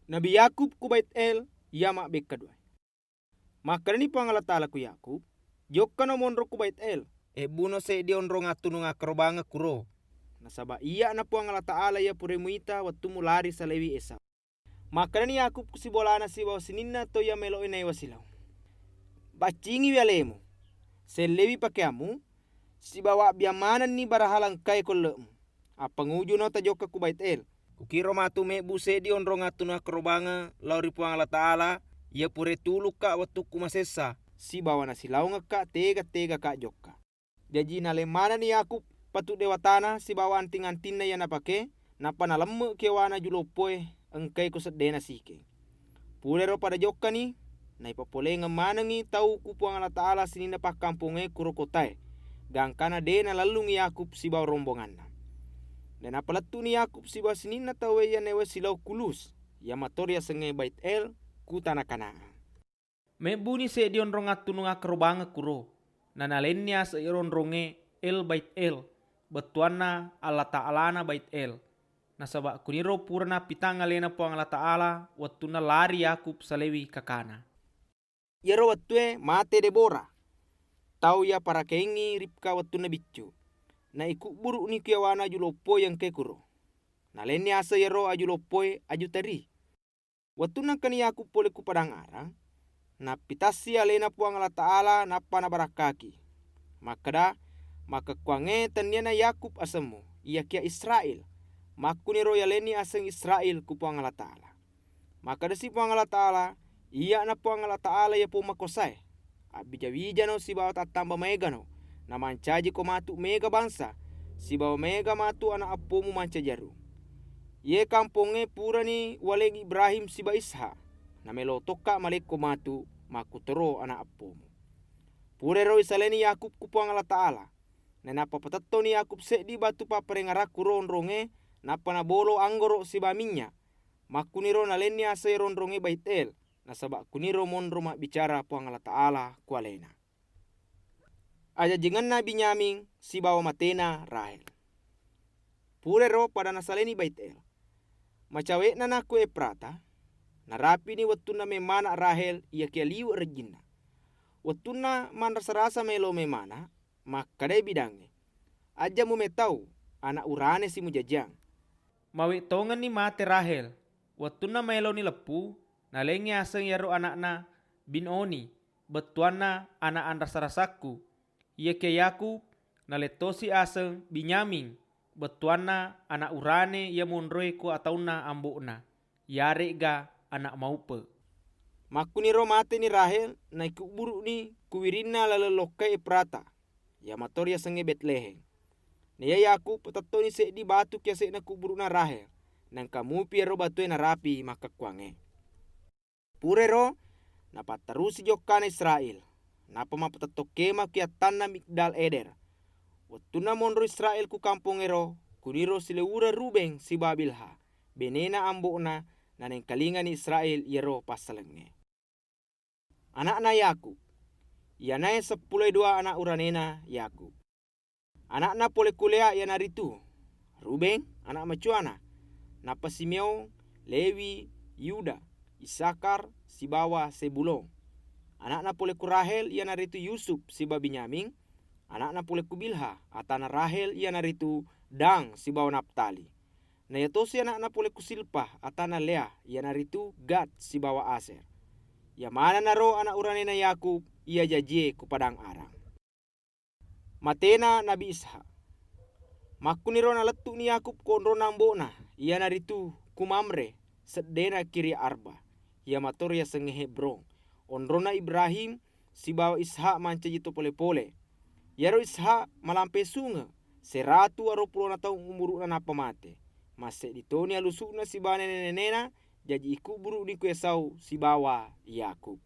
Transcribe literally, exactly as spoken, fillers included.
Nabi Yakub ku Bait-El iya mabbékka duwaé. Makkedani Puang Allah Ta'ala ku Yakub, "Jokkano monro ku Bait-El, ébbuno séddi onrong attunung akkarobangeng kuro, nasaba iyya'na Puang Allah Ta'ala iya puraé muita wettummu lari saléwi Esau." Makkedani Yakub ku sibolana sibawa sininna tau iya mélo'i naéwa silaong, "Baccingiwi alému, selléwi pakéammu, sibawa abbiang manenni barahala engkaé ko elle'mu. Appangujuno tajokka ku Bait-El. Kukiro matu mébbu séddi onrong attunung akkarobangeng lao ri Puang Allah Ta'ala, iya puraé tulukka wettukku masessa, sibawa nasilaongekka téga-tégaka jokka." Jaji naleng manenni Yakub patu déwatana sibawa anting-antinna iya napaké, nappa nalemme'ki yawana aju loppoé engkaé ko seddéna Sikhem. Purairo pada jokkani, naipapolengeng manengngi tau ku Puang Allah Ta'ala sininna pakkampongngé kuro kotaé, gangkana dé' nalellungngi Yakub sibawa rombonganna. Nainappa lettu'ni Yakub sibawa sininna tauwé iya naéwa silaong ku Lus, iya mato riasengngé Bait-El, ku tana Kanaan. Mébbuni séddi onrong attunung akkarobangeng kuro, nanalenni aseng iyaro onrongngé El Bait-El, bettuwanna Allah Ta'alana Bait-El. Nasaba kuniro pura nappitang aléna Puang Allah Ta'ala wettunna lari Yakub saléwi kakana. Iyaro wettué maté Débora, tau iya parakéngngi Ribka wettunna biccu. Naikubburu'ni ku yawana aju loppo iya engkaé kuro. Nalenni aseng iyaro aju loppoé aju teri. Wettunna engkani Yakub polé ku Padang Aram, nappitassi aléna Puang Allah Ta'ala nappa nabarakkaki. Makkeda, "Makkekkuwangngé tenniana Yakub asemmu, iyakiya Israél." Makkuniro yalenni aseng Israél ku Puang Allah Ta'ala. Makkedasi Puang Allah Ta'ala, "Iyya'na Puang Allah Ta'ala iya Pommakuwasaé. Abbija-wijano sibawa tattamba maégano, namancajiko matu méga bangsa, sibawa méga matu ana eppomu mancaji arung. Iyé kampongngé purani uwaléng Ibrahim sibawa Ishak, namélo tokka malékko matu makkutoro ana eppomu." Purairo isaléni Yakub ku Puang Allah Ta'ala. Nainappa patettoni Yakub séddi batu papparéngngerang kuro onrongngé, nappa nabolo anggoro sibawa minnya. Makkuniro nalenni aseng iyaro onrongngé Bait-El, nasaba kuniro monro mabbicara Puang Allah Ta'ala ku aléna. Ajajingenna Binyamin sibawa maténa Rahel. Purairo pada nasaléni Bait-El. Macawé'nana ku Efrata, narapini wettunna mémmana Rahel iyakiya liwe' rejjinna. Wettunna manrasa-rasa maélo mémmana, makkedai bidangngé, "Ajja mumétau, ana urané si mujajiyang." Mawé' tongenni maté Rahel. Wettunna maéloni leppu, nalengngi aseng iyaro ana'na Bin-Oni, bettuwanna ana anrasa-rasakku. Iyakiya Yakub nalettosi aseng Binyamin, bettuwanna ana urané iya monroé ko ataunna ambo'na, iyaré'ga ana maupe. Makkuniro maténi Rahel, naikubburu'ni ku wirinna laleng lokkai Efrata, iya mato riasengngé Bétléhém. Naiya Yakub patettoni séddi batu ki yasé'na kubburu'na Rahel, naengka mupi iyaro batué narapi makkekkuwangngé. Purairo napatterusi jokkana Israél, nappa mappatetto kéma ki attanna Migdal Éder. Wettunna monro Israél ku kampongngéro, kuniro siléwureng Rubén sibawa Bilha, bénéna ambo'na, nanengkalingani Israél iyaro passalengngé. Ana'na Yakub. Iyanaé seppulo duwa ana uranéna Yakub. Ana'na polé ku Léa iyanaritu Rubén, ana macuwana, nappa Siméon, Léwi, Yuda, Isakhar, sibawa Zébulon. Ana'na polé ku Rahel iyanaritu Yusuf sibawa Binyamin. Ana'na polé ku Bilha, atanna Rahel iyanaritu Dan sibawa Naftali. Naiyatosi ana'na polé ku Silpa, atanna Léa, iyanaritu Gad sibawa Asyer. Iya manennaro ana uranéna Yakub iya jajiyé ku Padang Aram. Maténa Nabi Ishak. Makkuniro nalettu'ni Yakub ku onronna ambo'na, iyanaritu ku Mamré, seddéna Kiryat Arba, iya mato riyasengngé Hébron, onronna Ibrahim sibawa Ishak mancaji to polé-polé. Iyaro Ishak malampe sunge', seratu aruwa pulona taung umuru'na nappa maté. Masséddi toni alusu'na sibawa néné-nénéna, jaji ikubburu'ni ku Esau sibawa Yakub.